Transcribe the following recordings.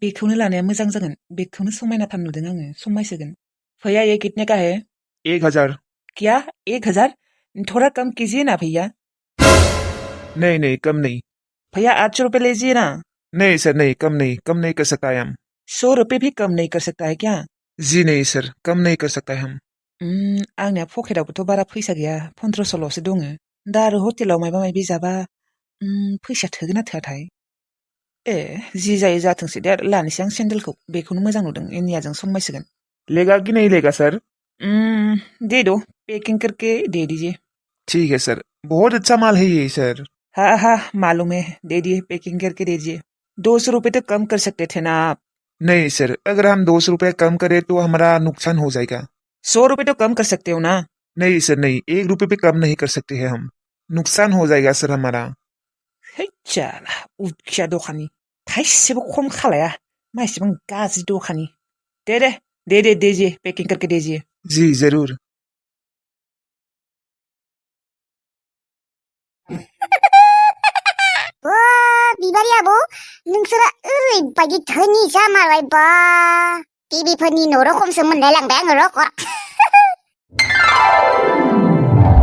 बेखौनो लानाया मोजां जागोन। बेखौनो समायनाथार नुदों आङो। समायसोगोन। भैया ये कितने का है? 1000। क्या 1000? थोड़ा कम कीजिए ना भैया। नहीं नहीं, कम नहीं। भैया 800 रुपए लीजिए ना। नहीं सर, नहीं, कम नहीं कर सकता है हम। 100 रुपए भी कम नहीं कर सकता है क्या? जी नहीं सर, कम नहीं कर सकता है हम। आंनिया पकेटावबोथ' बारा फैसा गैया 1500ल'सो दङ। दा आरो हटेलाव माबा माबि जाबा फैसा थोगोन ना थोआथाय? ए जि जायो जाथोंसै दे आरो लानोसै आं सेन्देलखौ। बेखौनो मोजां नुदों। एनियाजों समायसिगोन। लेगा कि नहीं लेगा सर? दे दो। पैकिंग करके दे दीजिए। ठीक है सर, बहुत अच्छा माल है ये सर। हाँ हाँ मालूम है। दे दिए, पैकिंग करके दे दीजिए। 200 रुपए तो कम कर सकते थे ना आप। नहीं सर, अगर हम 200 रुपये कम करें तो हमारा नुकसान हो जाएगा। 100 रुपए तो कम कर सकते हो ना। नहीं सर नहीं, 1 रुपये भी कम नहीं कर सकते हैं हम। नुकसान हो जाएगा सर हमारा। है जाला उखिया दखानि थाइसेबो खम खालाया। मा एसेबां गाज्रि दखानि। दे दे दे दे दीजिए, पैकिंग करके दीजिए। जी जरूर। बिबारि आबौ नोंसोरा ओरैबायदि धोनि जामारबाय बा टिभिफोरनि न' रखमसो मोनलायलांबाय आङो रखर।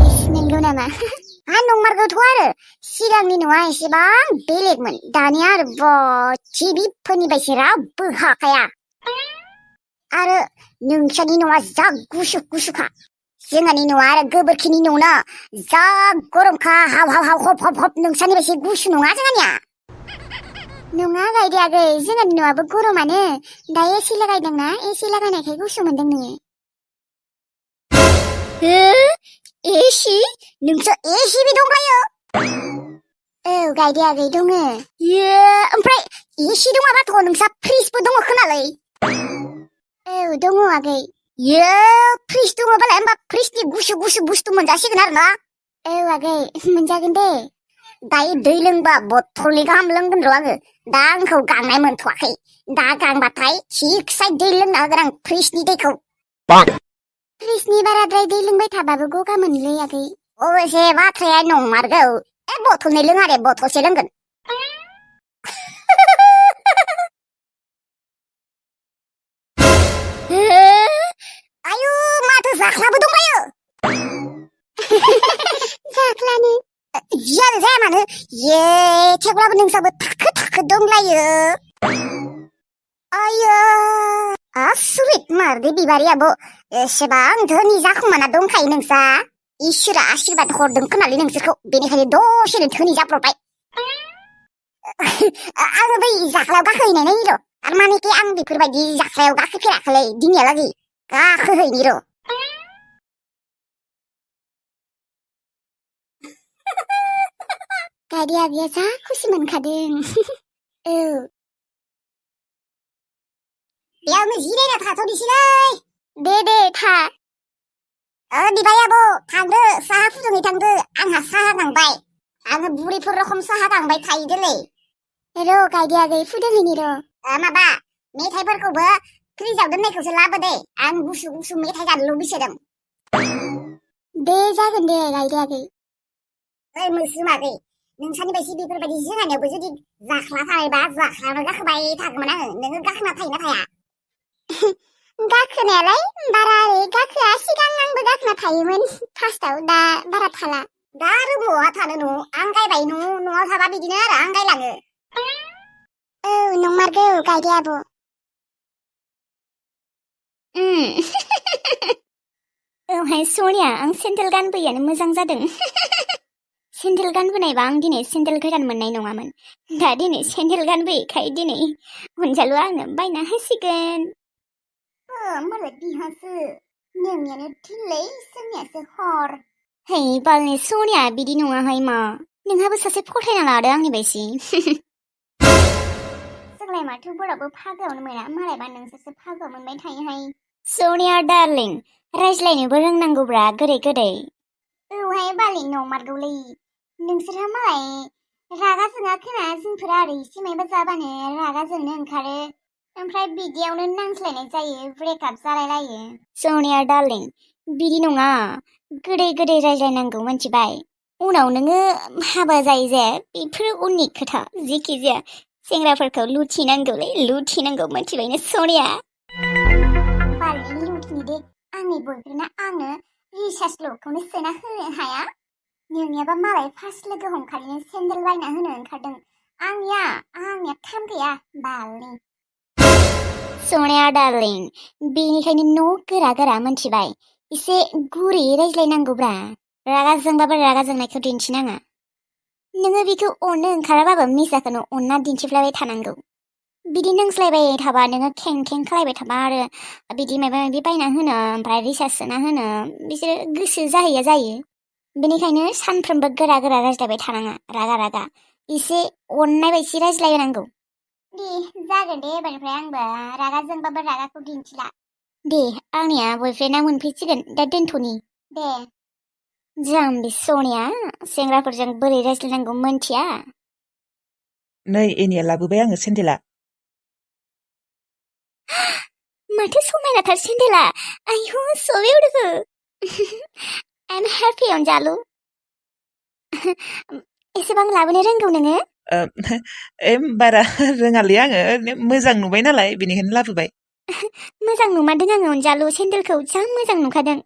इस नंगौ नामा? नंमारगौथ' आरो सिगांनि न'आ एसेबां बेलेगमोन, दानिया आरो टिभिफोरनि बायदि रावबो हाखाया। आरो नोंस्रानि न'आ जा गुसु गुसुखा। जोंहानि न'आ आरो गोबोरखिनि न'ना जा गरमखा हाव हाव हाव हब हब हब। नोंस्रानि बायदि गुसु नङा जोंहानिया। नङा गायदे आगै, जोंहानि न'आबो गरमानो। दा एसि लागायदोंना, एसि लागायनायखाय गुसु मोनदों नोङो। एसि? नोंसो एसिबो दंखायो? औ गायदे आगै दङ। ओमफ्राय एसि दङाबाथ' नोंसा फ्रिजबो दङ खोनालै? औ दङ आगै। फ्रिज दङबालाय होमबा फ्रिजनि गुसु गुसु बुस्थु मोनजासिगोन आरो ना? औ आगै मोनजागोन दे। दायो दै लोंबा बथलनै गाहाम लोंगोन र' आङो। दा आंखौ गांनाय मोनथ'वाखै। दा गांबाथाय थिगसे दै लोंना होगोन आं फ्रिजनि दैखौ। फ्रिजनि बाराद्राय दै लोंबाय थाबाबो गगा मोनोलै आगै। अबसे बाथ्राया नंमारगौ। बथलनै लोङा दे, बथलसे लोंगोन। आयु माथो जाख्लाबो दंखायो। जाख्लानो जियानो जाया मानो थेवब्लाबो नोंसाबो थाखो थाखो दंलायो। आयो आसुरित मारदे बिबारि आबौ, एसेबां धोनि जाखुमाना दंखायो नोंसा। इसोरा आशिर्बाद हरदों खोनालै नोंसोरखौ, बेनिखायनो दसेनो धोनि जाब्रबबाय। आङो बै जाख्लायाव गाखोहैनाय नायनि र'। थारमानेखि आं बेफोरबायदि जाख्लायाव गाखोफेराखैलै दिनैहालागै। गाखोहैनि र'। गायदे आगैया जा खुसि मोनखादों। औ बेयावनो जिरायना थाथ'नोसैलै। दे था। बिबारि आबौ थांदो, साहा फुदुंहै थांदो। आंहा साहा गांबाय। आङो बुरैफोर रखम साहा गांबाय थायोदोलै। र' गायदे आगै फुदुंहैनि र'। माबा मेथाइफोरखौबो फ्रिजाव दोननायखौसो लाबो दे। आं गुसु गुसु मेथाइ जानो लुबैसोदों। दे जागोन दे गायदे आगै। ओइ मोस्रोम आगै, नोंसानि बायदि बेफोरबायदि जोंहानियावबो जुदि जाख्ला थानायबा जाख्लायावनो गाखोबाय थागौमोन आङो। नोङो गाखोना थायोना थाया? गाखोनायालाय बारा ओरै गाखोआ। सिगां आंबो गाखोना थायोमोन फार्स्टआव, दा बारा थाला। दा आरो बहा थानो न'? आंगायबाय न'आव थाबा बिदिनो आरो आंगायलाङो। औ नंमारगौ गायदे आबौ। औहाय सनिया, आं सेन्देल गानबोयैयानो मोजां जादों। सेन्देल गानबोनायबा आं दिनै सेन्देल गोदान मोननाय नङामोन। दा दिनै सेन्देल गानबोयैखाय दिनै अनजालुआ आंनो बायना होसिगोन। मालाय बिहासो नोंनियानो दिनलै जोंनियासो हर। है बालनि सनिया, बिदि नङाहाय मा। नोंहाबो सासे फथायना लादो आंनि बायदि। जोंलाय माथो बरावबो फागोआवनो मोना, मालायबा नोंसोरसो फागोआव मोनबाय थायोहाय। सनिया डार्लिं, रायज्लायनोबो रोंनांगौब्रा गोदै गोदै। औहाय बालि नंमारगौलै। नोंसोरहा मालाय रागा जोङा खोना, जोंफोरा आरो एसे मायबा जाबानो रागा जोंनो ओंखारो। ओमफ्राय बिदियावनो नांज्लायनाय जायो, ब्रेकआप जालायलायो। सनिया डार्लिं, बिदि नङा। गोदै गोदै रायज्लायनांगौ मिथिबाय। उनाव नोङो हाबा जायो जे बेफोर उननि खोथा। जेखि जाया सेंग्राफोरखौ लुथिनांगौलै लुथिनांगौ मोनथिबायनो सनिया बालनि लुथिनि दे आंनि बयफ्रेन्डआ आंनो रिसार्च ल'खौनो सोना होनो हाया नोंनियाबा मालाय फार्स्ट लोगो हमखालिनो सेन्देल बायना होनो ओंखारदों आंनिया थाम गैया बालनि सनिया डार्लिं बेनिखायनो न' गोरा गोरा मोनथिबाय एसे गुरै रायज्लायनांगौब्रा रागा जोंबाबो रागा जोंनायखौ दिन्थिनाङा नोङो बिखौ अननो ओंखाराबाबो मिसाखौनो अनना दिन्थिफ्लायबाय थानांगौ बिदि नांज्लायबाय थाबा नोङो खें खें खालायबाय थाबा आरो बिदि माबा माबि बायना होनो ओमफ्राय रिसार्च सोना होनो बिसोरो गोसो जाहैया जायो बेनिखायनो सानफ्रोमबो गोरा गोरा रायज्लायबाय थानाङा रागा रागा एसे अननाय बायदि रायज्लायनांगौ दे जागोन दे एबारनिफ्राय आंबो रागा जोंबाबो रागाखौ दिन्थिला दे आंनिया बयफ्रेन्डआ मोनफैसिगोन दा दोनथ'नि दे जाम्बि सनिया सेंग्राफोरजों बोरै रायज्लायनांगौ मोनथिया नै एनिया लाबोबाय आङो सेन्देला माथो समायनाथार सेन्देला आयु so beautiful I'm happy अनजालु एसेबां लाबोनो रोंगौ नोङो बारा रोङालै आङो मोजां नुबाय नालाय बेनिखायनो लाबोबाय मोजां नुमारदों आङो अनजालु सेन्देलखौ जा मोजां नुखादों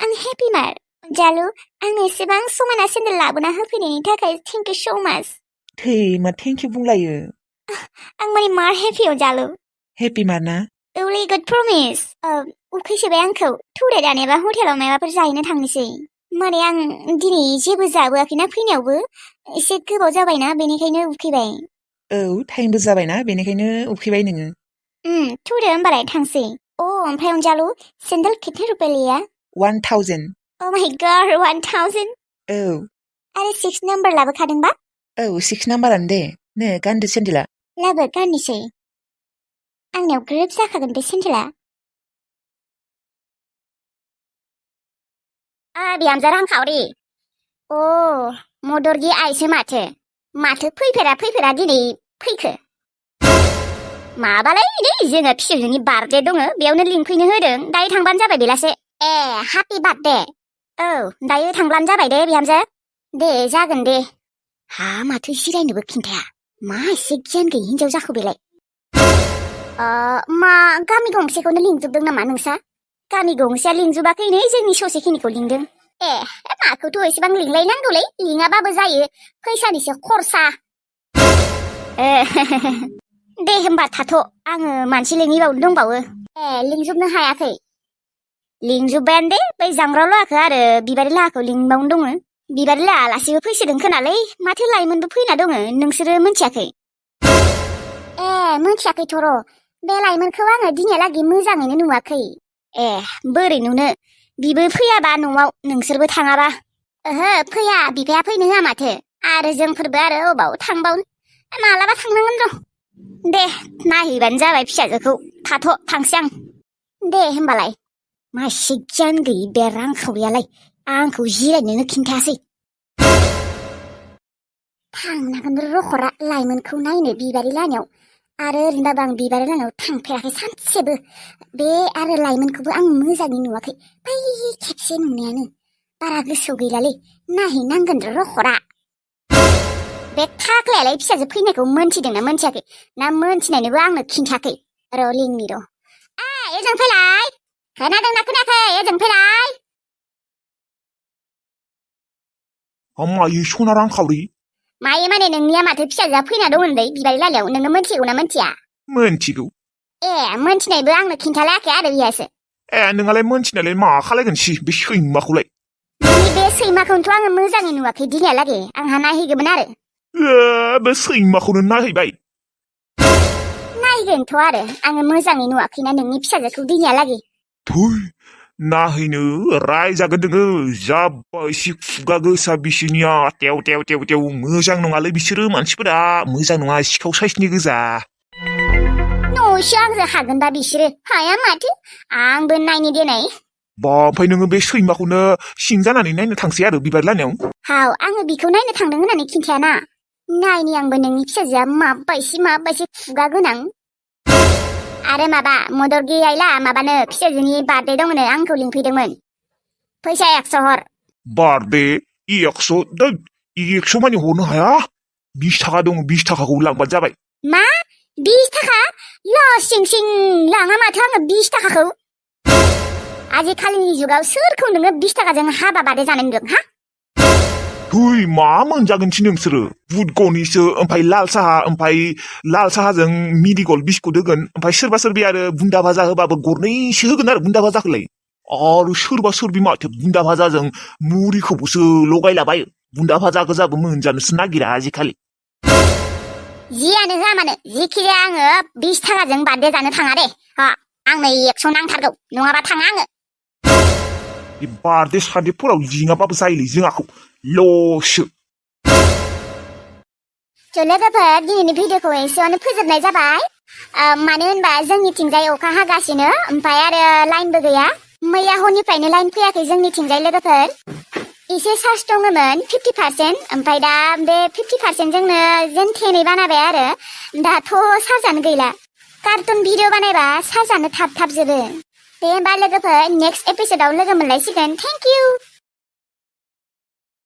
आं हेपि मार अनजालु आंनो एसेबां समायना सेन्देल लाबोना होफैनायनि थाखाय थेंक इउ सो माच थै मा थेंक इउ बुंलायो आं माने मार हेपि अनजालु हेपि मार ना Really good promise. उखैसोबाय आंखौ थौराय दानेबा हटेलाव माबाफोर जाहैनो थांनोसै माने आं दिनै जेबो जाबोआखैना फैनायावबो एसे गोबाव जाबायना बेनिखायनो उखैबाय औ टाइमबो जाबायना बेनिखायनो उखैबाय नोङो थौदो होमबालाय थांसै ओमफ्राय अनजालु सेन्देल कितने रुपए लिया 1000 Oh my god 1000 औ आरो 6 नाम्बार लाबोखादोंबा औ 6 नाम्बारानो दे नो गानदो सेन्देला लाबो गाननोसै आंनियाव ग्रोब जाखागोन बे सेन्देला बिहामजो रांखावरि मदरगि आइसो माथो फैफेरा दिनै फैखो माबालाय नै जोङो फिसौजोनि बार्थडे दङ बेयावनो लिंफैनो होदों दायो थांबानो जाबाय बेलासे हापि बार्थडे औ दायो थांब्लानो जाबाय दे बिहामजो दे जागोन दे माथो जिरायनोबो खिन्थाया मा एसे गियान गैयि हिन्जाव जाखो बेलाय मा गामि गंसेखौनो लिंजोबदों नामा नोंसा गामि गंसेया लिंजोबाखैनो जोंनि ससेखिनिखौ लिंदों माखौथ' एसेबां लिंलायनांगौलै लिङाबाबो जायो फैसानिसो खरसा दे होमबा थाथ' आङो मानसि लिङैबावनो दंबावो लिंजोबनो हायाखै लिंजोब्बायानो दे बै जांग्राव लाहाखौ आरो बिबारि लाहाखौ लिंबावनो दङ बिबारि लाहा आलासिबो फैसोदों खोनालै माथो लाइमोनबो फैना दङ नोंसोरो मोनथियाखै मोनथियाखैथ' र' बे लाइमोनखौ आङो दिनैहालागै मोजाङैनो नुवाखै बोरै नुनो बिबो फैयाबा न'आव नोंसोरबो थाङाबा ओहो फैया बिफाया फैनो होआ माथो आरो जोंफोरबो आरो अबाव थांबावनो मालाबा थांनांगोन र' दे नायहैबानो जाबाय फिसाजोखौ थाथ' थांसै आं दे होमबालाय मा एसे गियान गैयि बे रांखावरियालाय आंखौ जिरायनोनो खिन्थायासै थांनांगोन रखरा लाइमोनखौ नायनो बिबारि लाहानियाव आरो ओरैनोबाबो आं बिबारि लाहानियाव थांफेराखै सानसेबो बे आरो लाइमोनखौबो आं मोजाङै नुवाखै बै खेबसे नुनायानो बारा गोसोआव गैलालै नायहैनांगोन रखरा बे थाख्लायालाय फिसाजो फैनायखौ मोनथिदोंना मोनथियाखै ना मोनथिनायनोबो आंनो खिन्थायाखै र' लिंनि र' एजों फैलाय खोनादोंना खोनायाखै एजों फैलाय मायो सना रांखावरि मायो माने नोंनिया माथो फिसाजोआ फैना दं होनलै बिबारि लालायाव नोङो मोनथिगौ ना मोनथिया मोनथिगौ मोनथिनायबो आंनो खिन्थालायाखै आरो बिहासो नोंहालाय मोनथिनायलाय मा खालायगोन बे सैमाखौलाय नोंनि बे सैमाखौनोथ' आङो मोजाङै नुवाखै दिनैहालागै आंहा नायहैगौमोन आरो बे सैमाखौनो नायहैबाय नायगोनथ' आरो आङो मोजाङै नुवाखैना नोंनि फिसाजोखौ दिनैहालागै थुй नाहैनो रायजागोन नोङो जाब्बा एसे खुगा गोसा बिसोरनिया टेव टेव टेव टेव मोजां नङालै बिसोरो मानसिफोरा मोजां नङा सिखाव साइसनि गोजा न'सो आंजों हागोनबा बिसोरो हाया माथो आंबो नायनो देनाय ओमफ्राय नोङो बे सैमाखौनो सिं जानानै नायनो थांसै आरो बिबारि लाहानियाव आङो बिखौ नायनो थांदों होननानै खिन्थायाना नायनि आंबो नोंनि फिसाजोआ माबायसि खुगा गोनां आरो माबा मदरगि आइला माबानो फिसाजोनि बार्थडे दंनो आंखौ लिंफैदोंमोन फैसा 100 हर बार्थडे 100 मानि हरनो हाया 20 थाखा दङ 20 थाखाखौ लांबानो जाबाय मा 20 थाखा लस सिं लाङा माथो आङो 20 थाखाखौ आजिखालिनि जुगाव सोरखौ नोङो 20 थाखाजों हाबा बादे जानाय नुदों हा थुइ मा मोनजागोनसि नोंसोरो बुट गनिसो ओमफ्राय लाल साहाजों मिरिगल बिस्कुट होगोन ओमफ्राय सोरबा सोरबि आरो बुन्दा भाजा होबाबो गरनैसो होगोन आरो बुन्दा भाजाखौलाय आरो सोरबा सोरबि माथो बुन्दा भाजाजों मुरिखौबोसो लगायलाबायो बुन्दा भाजा गोजाबो मोनजानोसो नागिरा आजिखालि जियानो होआ मानो जिखिजाया आङो 20 थाखाजों बार्थडे जानो थाङा दे आंनो 100 नांथारगौ नङाबा थाङा आङो बे बार्थडे सार्डेफोराव लिङाबाबो जायोलै जोंहाखौ लसो लोगोफोर दिनैनि भिडिअखौ एसेयावनो फोजोबनाय जाबाय मानो होनबा जोंनिथिंजाय अखा हागासिनो ओमफ्राय आरो लाइनबो गैया मैया हरनिफ्रायनो लाइन फैयाखै जोंनिथिंजाय लोगोफोर एसे चार्ज दङमोन 50% ओमफ्राय दा बे 50% जोंनो जेन थेनै बानायबाय आरो दाथ' चार्जानो गैला कार्टुन भिडिअ बानायबा चार्जानो थाब जोबो दे होमबा लोगोफोर नेक्स्ट एपिसोडाव लोगो मोनलायसिगोन थेंक इउ